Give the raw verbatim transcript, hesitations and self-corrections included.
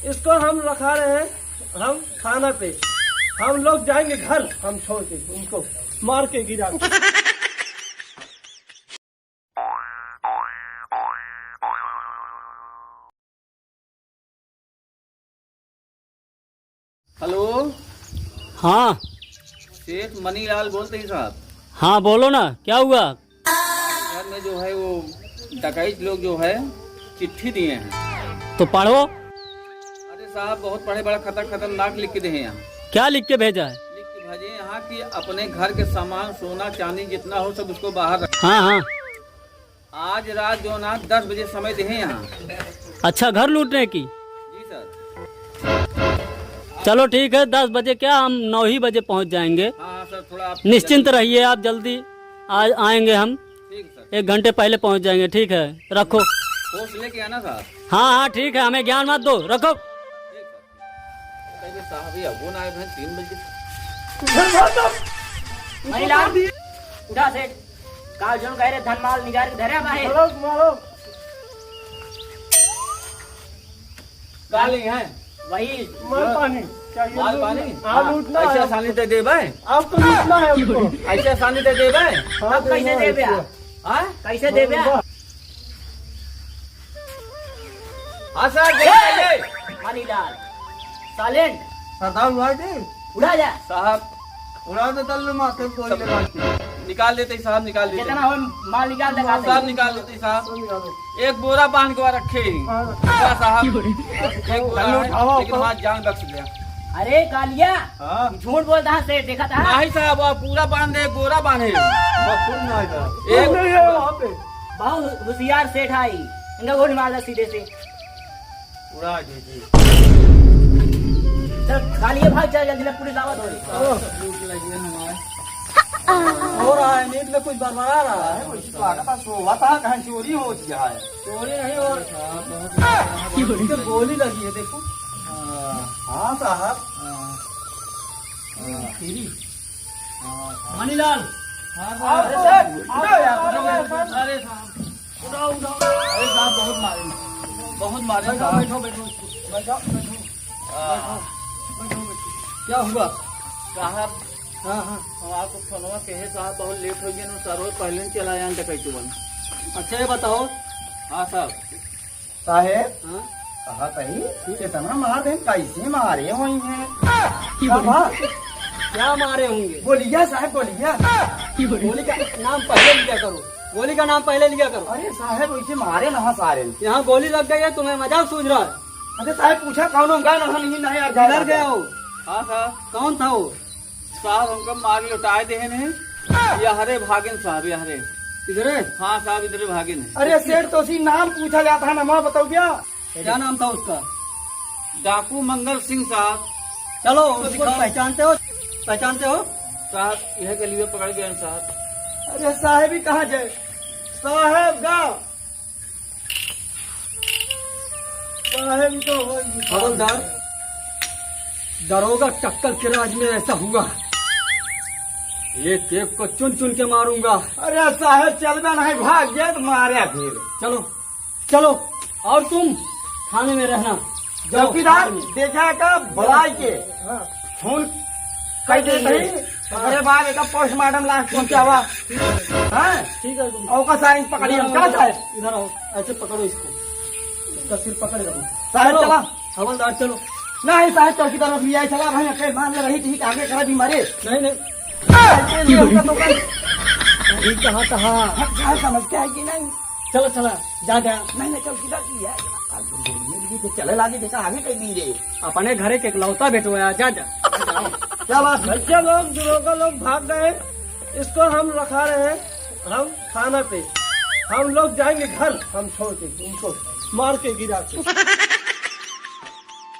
इसको हम रखा रहे हैं, हम थाना पे। हम लोग जाएंगे घर, हम छोड़ के उनको मार के गिरा के। हेलो। हाँ। सेठ मनीलाल बोलते हैं साहब। हाँ, बोलो ना, क्या हुआ? घर में जो है वो डकैत लोग जो है चिट्ठी दिए हैं। तो पढ़ो। अरे साहब, बहुत बड़े बड़ा खतर-, खतरनाक लिख के दिए हैं यहाँ। क्या लिख के भेजा है? लिख के भेजे हैं यहाँ कि अपने घर के सामान, सोना चांदी जितना हो सब उसको बाहर रख। हाँ, हाँ। आज रात जो ना दस बजे समय दे हैं यहाँ। अच्छा, घर लूटने की? जी सर। चलो ठीक है, दस बजे क्या, हम नौ ही बजे पहुँच जाएंगे। हाँ, हाँ सर, थोड़ा आप निश्चिंत जल्दी रहिए, आप जल्दी आ, आएंगे हम। ठीक सर। एक घंटे पहले पहुँच जाएंगे, ठीक है, रखो। होश लेके आना साहब। हाँ, हाँ, ठीक है, हमें ज्ञान मत दो, रखो। ठीक सर। कहे साहब, ये अबो ना आए हैं, तीन बज के। मनीलाल, उठा सेठ। का जोन कहे रे, धन माल निगार के धरे बा है। मारो, मारो। का ले हैं? वही। माल पानी। चाहिए माल दूध पानी? में। हाँ, हाँ, लूटना ऐसे है। आसानी से दे भाई। आपको लूटना है उनको। ऐसे आसानी से दे भाई। हाँ, अब कैसे देना है देबे इसको। आप? हाँ? कैसे देबे? हाँ सर, दे ए! दे। मनीलाल, साइलेंट। सरदार उड़ा दे। उड़ा जा। साहब। उड़ा दे, तल्लू माथे कोई सब लगा के। निकाल देते ही साहब, निकाल देते। जितना हो माल निकाल दे, साहब, निकाल देते ही साहब। सब निकाल दे। एक बोरा बांध के वहाँ रखे ही। हाँ। वाह साहब। एक बोरा तल्लू है, उठाओ, लेकिन उठाओ। वहाँ जान बख्श गया। अरे कालिया, हाँ। झूठ बोलता है सेठ, देखा था? नहीं साहब, वहाँ पूरा बांध है, एक बोरा बांध है। बस फुल ना आएगा। एक नहीं है वहाँ पे। बहुत होशियार सेठ आई, इनका गोली मार दे सीधे से। उड़ा दे जी। चल, कालिया भाग, चल जल्दी, ले पुलिस आवत होई। ओह। भूख लगी है हमारे। हो रहा है, नींद में कुछ बड़बड़ा रहा है। वैसे तो आगे पास सोवा था, कहाँ चोरी हो गया है। चोरी नहीं हो रहा। तो गोली लगी है, देखो। हाँ। हाँ साहब। हाँ। हाँ। तेरी। हाँ, हाँ। मनीलाल। हाँ, अरे साहब। साहब, उठाओ यार, उठाओ यार। अरे साहब, उठाओ, उठाओ। अरे साहब, बहुत मारे, बहुत मारे बैठो, साहब। बैठो, बैठो, बैठो, बैठो, हाँ। बैठो, बैठो, बैठो। क्या हुआ? साहब, हाँ, हाँ। हम आपको फोनवा कहे साहब, बहुत लेट हो गया ना, सर, पहले ही चला आया डकैती वाला। अच्छा, ये बताओ। हाँ साहब। साहेब, हाँ? कहा सही, इतना मार देन, कैसे मारे होई हैं? का बा? क्या मारे होंगे? गोलिया साहेब, गोलिया। गोली का नाम पहले लिया करो, गोली का नाम पहले लिया करो। अरे साहेब, वैसे मारे ना सारे। यहाँ गोली लग गई है, तुम्हें मजाक सूझ रहा है? अरे साहेब, पूछा कौन होगा ना, हम नहीं, नहीं यार, किधर गए हो? हाँ साहब। कौन था वो? साहब, हमका मार लौटाए देहे नहीं। ये हरे भागिन साहब, ये हरे। इधरे? हाँ साहब, इधरे भागिन है। अरे सेठ, तो उसी नाम पूछा जाता है ना, मैं बताऊँ क्या? क्या नाम था उसका? डाकू मंगल सिंह साहब। चलो, उसको दिखाओ। पहचानते हो? पहचानते हो? साहब, यह गली में पकड़ गए हैं साहब। अरे साहेब ही कहाँ जाए? साहेब गा। साहेब ही तो हो ही। हवलदार, दरोगा टक्कर के राज में ऐसा हुआ। एक एक को चुन चुन के मारूंगा। अरे साहेब, चलबे नहीं, भाग जाए तो मारे फिर। चलो, चलो, और तुम थाने में रहना। जाओ, चौकीदार, थाने में। देखा का बुलाई के हाँ। फोन कर दे सही। ओकरे बाद एका पोस्टमार्टम लास्ट में क्या हुआ? हाँ? ठीक है, तुम और का साइन पकड़िए हम, इधर आओ, चला साहब। इधर आओ, ऐसे पकड़ो इसको, इसका सिर पकड़ लो। साहब, चलो, चला। हवलदार, चलो। नहीं साहब, चौकीदार भी आए, चला भाई, अकेले मान ले रही थी, आगे करा भी मारे। नहीं, नहीं। ऐसे नहीं होगा तो कल। अभी कहाँ, कहाँ? हम क्या समझते हैं कि नहीं? चलो, चलो, जा, जा। नहीं, नहीं, चल, किधर की है? अब बोलिए भी तो चले लागे, देखा, आगे कहीं नहीं रे। अपने घरे के इकलौता बेटो है, जा, जा। क्या बात है? बच्चे लोग, दरोगा लोग भाग गए, इसको हम रखा रहे, हम थाना पे। हम लोग जाएंगे घर, हम छोड़ के, उनको मार के गिरा के।